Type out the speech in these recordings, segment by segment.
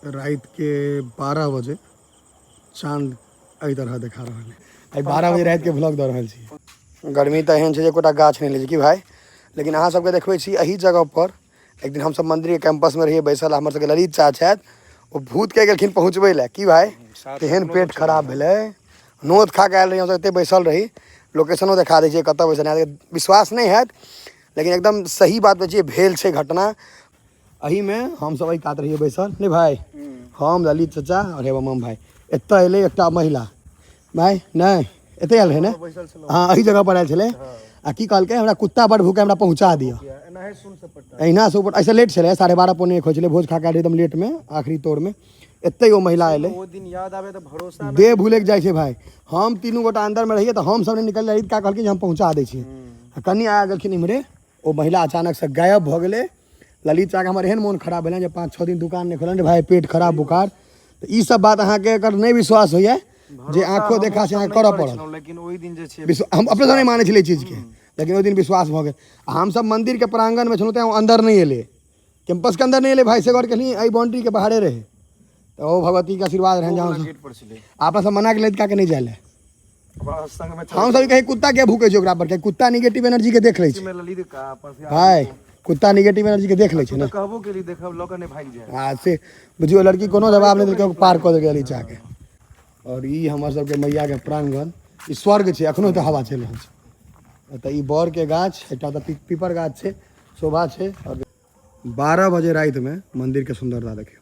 रातिके 12 बजे चाँद एहि तरह देखा रहल है। आइ 12 बजे रातिके ब्लॉग दऽ रहल छी। गर्मी तऽ एहन छै जे एकोटा गाछ नहि लै छै की भाय। लेकिन अहाँ सबके देखबै छी एही जगह पर एक दिन हमसब मंदिरके कैंपसमे रहियै बैसल, हमर सबके ललित चा छथि, ओ भूतके गेलखिन पहुँचबै लए की भाय, तेहन पेट खराब भेलै, नोत खा कऽ आयल रही हमसब, एते बैसल रही। लोकेशनो देखा दै छियै कतऽ बैसल, अहाँके विश्वास नहि हैत लेकिन एकदम सही बात छियै, भेल छै घटना। एहिमे हमसब एहि कात रहियै बैसल, नहि भाय, हम ललित चचा आओर हेबा मम भाय। एतऽ एलै एकटा महिला भाय, नहि एतऽ आयल रहै ने, हँ एहि जगह पर आयल छलै। आ की कहलकै, हमरा कुत्ता बड़ भूखे, हमरा पहुँचा दिअ। अहिना से ऊपर ऐसे लेट छलै, 12:30 12:45 होइ छलै, भोज खा कऽ एकदम लेटमे आखिरी तौरमे एतै ओ महिला एलै। ओ दिन याद आबे तऽ भरोसा देह भुलकि जाइ छै भाय। हम तीनू गोटा अन्दरमे रहियै तऽ हमसब नहि निकलि रही, का कहलखिन जे हम पहुँचा दै छी। आ कनि आगाँ गेलखिन इम्हरे, ओ महिला अचानक से गायब भऽ गेलै। ललित चाके हमर एहन मोन खराब भेलै जे 5-6 दिन दुकान नहि खोलनि भाय, पेट खराब बुखार। तऽ ई सब बात अहाँके अगर नहि विश्वास होइए जे आँखो देखा छै अहाँके करऽ पड़त, लेकिन ओहि दिन जे छै हम अपने से नहि मानै छलियै चीजके, लेकिन ओहि दिन विश्वास भऽ गेल। आ हमसब मन्दिरके प्राङ्गणमे छलहुँ तैँ ओ अन्दर नहि एलै, कैंपसके अन्दर नहि एलै भाय, से गौर केलही, एहि बाउंड्रीके बाहरे रहै। तऽ ओ भगवतीके आशीर्वाद रहनि जे हमसब गेट पर छलै। आपस मना के ललित काके नहि जाय लए। संग में हम सब कहीं कुत्ता के भूकै छै ओकरा पर, कुत्ता निगेटिव एनर्जी के देख लै छै में ललित का अपन से भाय, कुत्ता निगेटिव एनर्जी के देख लै छै ने। कहबो केली देखब लऽ कऽ नहि भागि जाय। आ से बुझियौ लड़की कोनो जवाब नहि देलकै, पार कऽ देलकै ललित चाके। और ई हमर सबके मैया के प्रांगण, ई स्वर्ग छै, अखनो तऽ हवा चलि रहल छै। तऽ ई बर के गाछ, एकटा तऽ पीपर गाछ छै, शोभा छै। और 12 बजे राति में मंदिर के सुंदरता देखियौ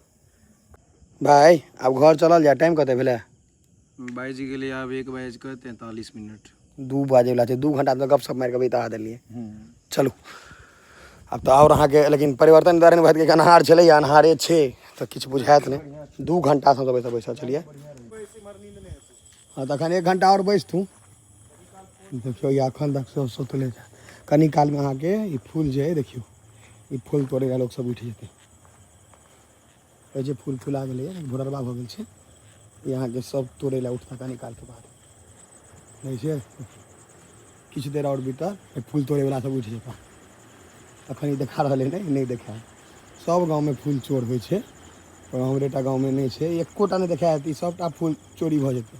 भाय। आब घर चलल जाय, टाइम कते भेलै? बाजि गेलै आब 1:43। 2 बाजैवला छै, 2 घंटा तऽ गपशप मारि कऽ बिता देलियै। चलू आब तऽ आओर अहाँके लेकिन परिवर्तन दुआरे नहि भऽ अन्हार छलै या अन्हारे छै तऽ किछु बुझायत नहि। 2 घंटासँ हमसब बैसल बैसल छलियै। हँ तऽ एखन 1 घंटा आओर बैसतू। देखियौ ई एखन तक सब सुतले छै। कनी कालमे अहाँके ई फूल जे अइ देखियौ, ई फूल तोड़ै लए लोकसब उठि जेतै। एहि जे फूल फुला गेलैए, भोररबा भऽ गेल छै, ई अहाँके सब तोड़ै लए उठता कनी कालके बाद। नहि छै किछु देर आओर बीतल, फूल तोड़ैवला सब उठि जेता। अखन ई देखा रहल अइ, नहि देखायत। सब गाँवमे फूल चोर होइ छै, पर हमरेटा गाँवमे नहि छै, एकोटा नहि देखायत। ई सबटा फूल चोरी भऽ जेतै।